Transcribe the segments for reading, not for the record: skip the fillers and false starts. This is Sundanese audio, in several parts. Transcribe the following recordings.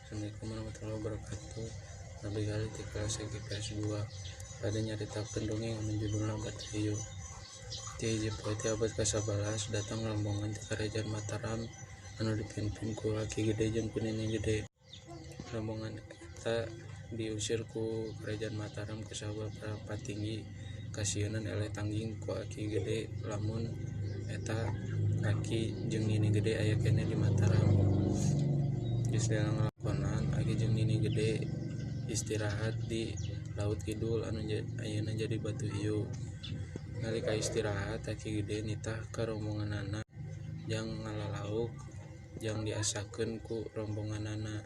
Assalamualaikum warahmatullahi wabarakatuh. Abdi Galih ti kelas IPS 2 bade nyaritakeun dongeng anu judulna Batu Hiu. Ti hiji poe ti abad ka-11 datang rombongan ti Karajaan Mataram anu dipimpin ku Aki Gede jeung ku Nini Gede. Rombongan eta diusir ku Karajaan Mataram kusabab para patinggi kasieunan eleh tangging ku Aki Gede lamun eta Aki jeung Nini Gede aya keneh di Mataram. Geus lila ngalakonan, Aki jeung Nini Gede istirahat di laut kidul anu ayeuna jadi Batu Hiu. Nalika istirahat, Aki Gede nitah ka rombonganana jang ngala lauk jang diasakeun ku rombonganana.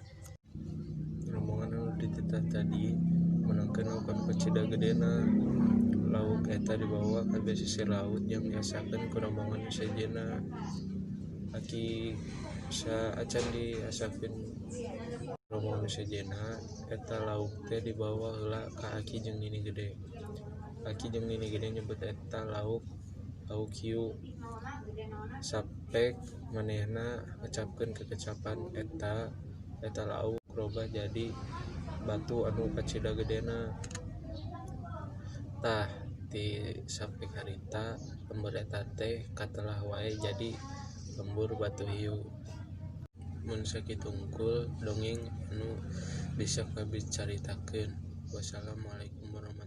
Rombongan anu dititah tadi meunangkeun lauk anu kacida gedena. Lauk eta dibawa ka pesisir laut jang diasakeun ku rombongan nu sejenna. Aki saacan diasakeun rombongan nu sejenna, eta lauk teh dibawa heula ka Aki jeung Nini Gede. Aki jeung Nini Gede nyebut eta lauk, lauk hiu. Sapek manehna ngucapkeun kakecapan eta, eta lauk robah jadi batu anu kacida gedena. Tah ti sapek harita lembur eta teh katelah wae jadi Lembur Batu Hiu. Mun sakitu hungkul dongeng anu bisa kabicaritakeun. Wassalamualaikum warahmatullahi.